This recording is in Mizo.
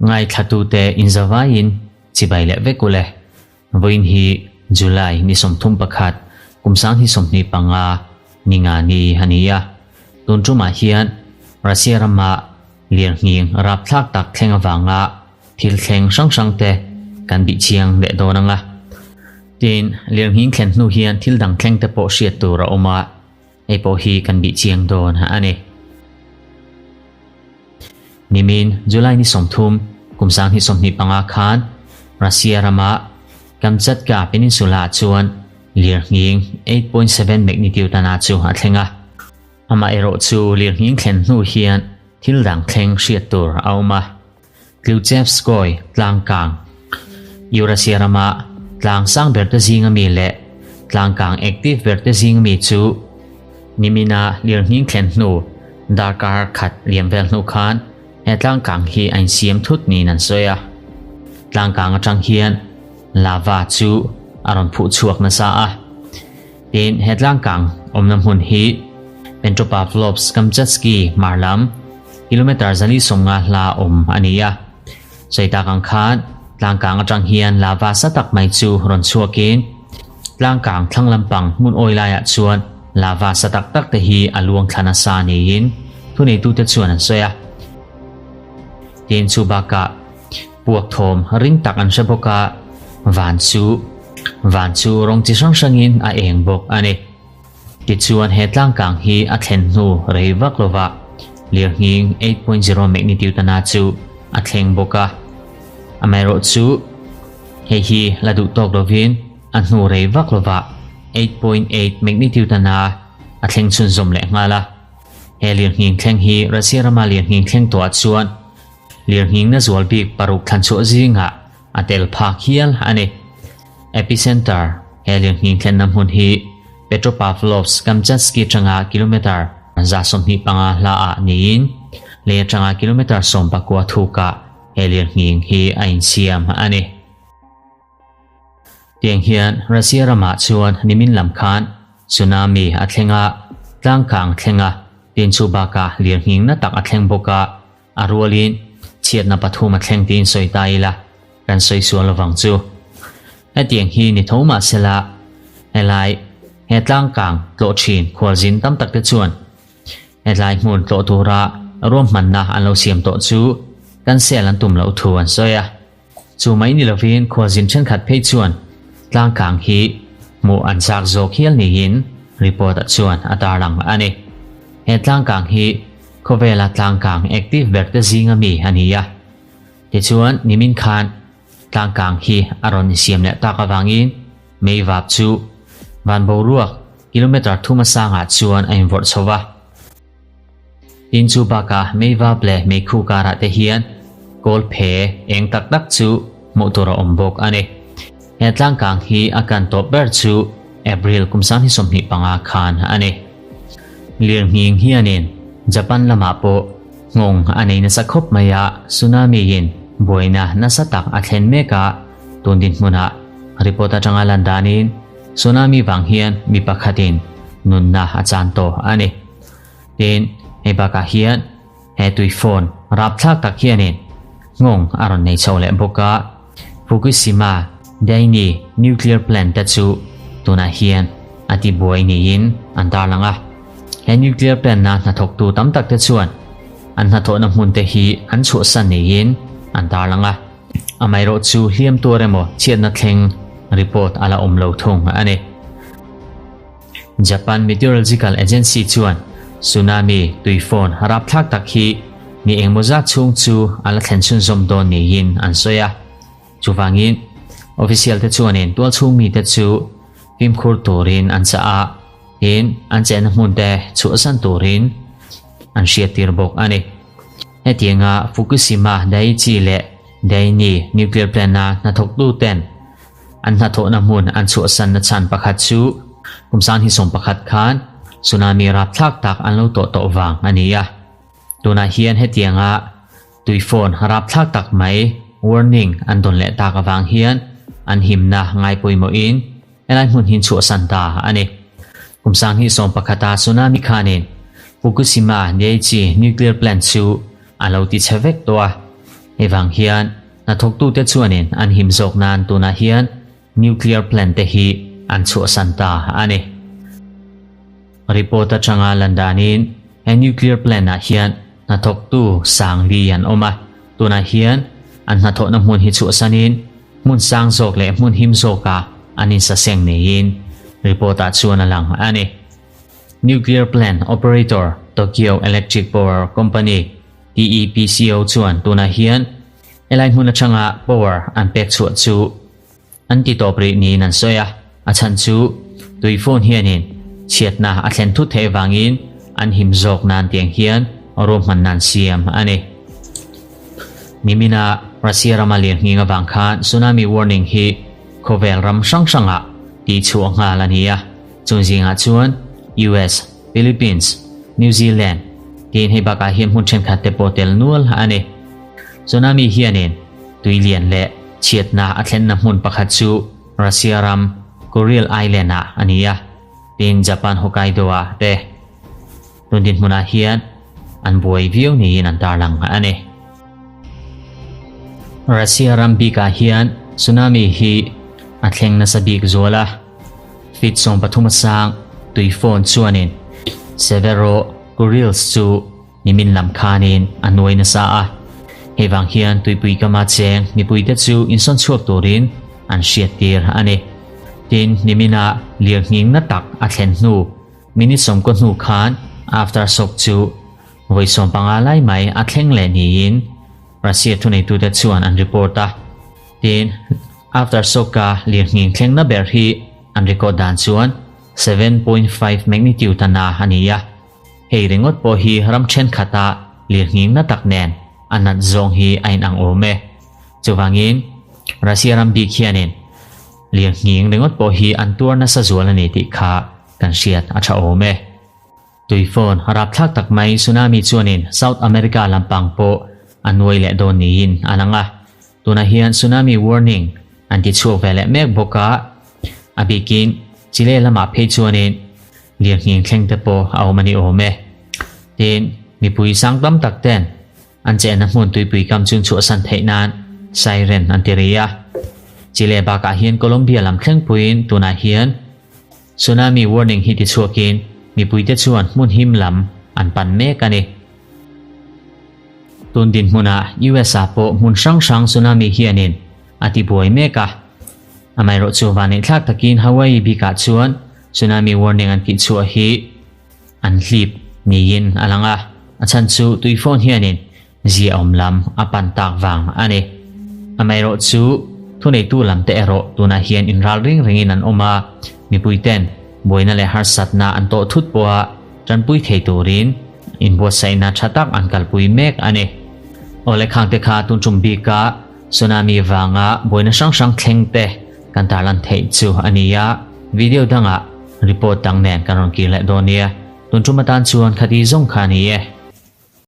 Ngaithlatute inzavaiin chibai leh vek ule. Vawiin hi July ni 31, kum 2025 ni nga ni a ni a. Tun tumah hian Russia rama lirnghing rapthlak tak thleng avanga thil thleng hrang hrang te kan bih chiang leh dawn ang a. Tin, lirnghing thlen hnu hian thil dang thleng te pawh hriat tur a awm a, hei pawh hi kan bih chiang dawn a ni. Nimin July ni 30, kum 2025 khan Russia rama Kamchatka Peninsula ah chuan lirnghing 8.7 magnitude ana chu a thleng a. Amaherawhchu lirnghing thlen hnu hian thil dang thleng hriat tur a awm a. Klyuchevskoy tlangkang, Eurasia rama tlang sang berte zinga mi leh tlangkang active berte zinga mi chu nimina lirnghing thlen hnu darkar khat liam vel hnu khan he tlangkang hi a insiam thut niin an sawi a. Tlangkang atang hian lava chu a rawn phuh chhuak nasa a. Tin, he tlangkang awmna hmun hi Petropavlovsk-Kamchatsky hmar lam kilometre 450 hla awm a ni a. Sawi tak ang khan tlangkang atang hian lava sa tak mai chu rawn chhuakin tlangkang thlang lampang hmun awi laiah chuan lava sa tak tak te hi a luang thla nasa niin thuneitute chuan an sawi a. Tin, chu bakah Puak thawm ring tak an hre bawk a, van chu van chu rawng chi hrang hrangin a eng bawk a ni. Tichuan he tlangkang hi a thlen hnu rei vak lova lirnghing 8.0 magnitude ana chu a thleng bawk a. Amaherawhchu hei hi la duh tawk lovin a hnu rei vak lova 8.8 magnitude ana a thleng chhunzawm leh nghal a. He lirnghing thleng hi Russia rama lirnghing thleng tawhah chuan Lirnghingna zual bik paruk thlanchhuah zingah a tel phak hial a ni. Epicenter, He lirnghing thlenna hmun hi Petropavlovsk-Kamchatsky atanga kilometre 125 hlaah niin lei atanga kilometre 19 thukah he lirnghing hi a insiam a ni. Tiang hian Russia ramah chuan nimin lam khan tsunami a thleng a, tlangkang thleng a, tin chu bakah lirnghing na tak a thleng bawk a, a rualin chhiatna pathum a thleng tiin sawi ta ila kan sawi sual lovang chu. Hetiang hi ni tho mah sela helai he tlangkang tlawh thin khualzin tam tak te chuan Hetlai hmun tlawh tura ruahmanna an lo siam tawh chu cancel an tum loh thu an sawi a. Chu mai ni lovin khualzin thenkhat phei chuan tlangkang hi hmuh an chak zawk hial niin report ah chuan a tarlang a ni. He tlangkang hi khawvela tlangkang active ber te zinga mi a ni a. Tichuan nimin khan tlangkang hi a rawn insiam leh tak avangin meivap chu van boruak kilometre thuma sangah chuan a invawrh chho va. Tin chu bakah meivap leh meikhu karah te hian kawl phe eng tak tak chu hmuh tur a awm bawk a ni. He tlangkang hi a kan tawp ber chu April kum 2025 khan a ni. Lirnghing hianin Japan lamah pawh nghawng a nei nasa khawp mai a, tsunami in buaina nasa tak a thlen mek a, tun dinhmunah report atanga lan danin tsunami vang hian mi pakhatin nunna a chan tawh a ni. Tin, hei bakah hian he tui phone rapthlak tak hianin nghawng a rawn nei chho leh bawk a, Fukushima Daini nuclear plant te chu tunah hian a ti buai niin an tarlang a. He nuclear plant-na hnathawktu tam tak te chuan an hnathawhna hmun te hi an chhuahsan niin an tarlang a. Amaherawhchu hliam tuar emaw chhiatna thleng report a la awm lo thung a ni. Japan Meteorological Agency chuan tsunami tuifawn rapthlak tak hi ni engmaw zat chhung chu a la thlen chhunzawm dawn niin an sawi a. Chuvangin, official te chuanin tualchhung mite chu fimkhur turin an chah a, tin an chenna hmun te chhuahsan turin an hriattir bawk a ni. Hetianga Fukushima Daiichi leh Daini nuclear plant-a hnathawktu ten An hnathawhna hmun an chhuahsanna chhan pakhat chu kum 2011 khan tsunami rapthlak tak an lo tawh tawh vang a ni a. Tunah hian hetianga tuifawn rapthlak tak mai warning an dawn leh tak avang hian an himna ngai pawimawhin helai hmun hi chhuahsan ta a ni. Kum 2011 a tsunami khanin. Fukushima Daiichi nuclear plant chu a lo ti chhe vek tawh a. Hei vang hian hnathawktute chuanin an him zawk nan tunah hian nuclear plant te hi an chhuahsan ta a ni. Report atanga lan danin he nuclear plant ah hian hnathawktu sang li an awm a, tunah hian an hnathawhna hmun hi chhuahsanin hmun sang zawk leh hmun him zawkah an insaseng niin report ah chuan a lang a ni. Nuclear plant operator Tokyo Electric Power Company, TEPCO, chuan tunah hian helai hmun atanga power an pek chhuah chu an ti tawp rih niin an sawi a, a chhan chu tui phone hianin chhiatna a thlen thut theih avangin an him zawk nan tiang hian ruahmanna an siam a ni. Nimina Russia rama lirnghing avang khan tsunami warning hi khawvel ram hrang hrangah tihchhuah nghal a ni a. Chung zingah chuan US, Philippines, New Zealand tiin hei bakah hian hmun thenkhat te pawh tel nual a ni. Tsunami hianin tui lian leh chhiatna a thlenna hmun pakhat chu Russia ram Kuril Island ah a ni a, tin Japan Hokkaido ah te tun dinhmunah hian an buai viau niin an tarlang a ni. Russia ram bikah hian tsunami hi a thleng nasa bik zual a. Feet 13 a sang tui phone chuanin Severo Kurils chu nimin lam khanin a nuai nasa a. Hei vang hian tuipui kama cheng mipuite chu insawn chhuak turin an hriat tir a ni. Tin, nimina lirnghing na tak a thlen hnu minute 90 hnu khan aftershock chu vawi 15 lai mai a thleng leh niin Russia thuneitute chuan an report a. Tin, aftershock-a lirnghing thlengna ber hi an record dan chuan 7.5 magnitude a na a ni a. Hei ringawt pawh hi ram thenkhat-a lirnghing na tak nen a nat zawng hi a inang awm e. Chuvangin, Russia ram bik hianin lirnghing ringawt pawh hi an tuar nasa zual a ni tih kha kan hriat a tha awm e. Tuifawn rapthlak tak mai tsunami chuanin South America lampang pawh a nuai leh dawn niin a lang a. Tunah hian tsunami warning an ti chhuak ve leh mek bawk a, a bikin Chile lamah phei chuanin lirnghing thleng te pawh a awm a ni awm e. Tin, mipui sang tam tak ten an chenna hmun tuipui kam chun chhuahsan theih nan siren an ti ri a. Chile bakah hian Colombia lam thlengpuiin tunah hian Tsunami warning hi tichhuakin mipuite chuan hmun him lam an pan mek a ni. Tun dinhmunah US ah pawh hmun hrang hrang tsunami hianin a tibuai mek a. Amaherawhchu vaneihthlak takin Hawaii bikah chuan tsunami warning an tihchhuah hi an hlip niin a lang a, a chhan chu tuifawn hianin Ziaawm lam a pan tak vang a ni. Amaherawhchu, thuneitu lamte erawh tunah hian inral ring ringin an awm a, mipuiten buaina leh harsatna an tawh thut pawha tanpui thei turin inbuatsaihna tha tak an kalpui mek a ni. Awle khangte kha tun tum bika tsunami vanga buaina hrang hrang thlengte kan tarlan theih chu a ni a, video dangah report dang nen kan rawn kir leh dawn nia. Tun tum atan chuan khati zawng kha a ni e.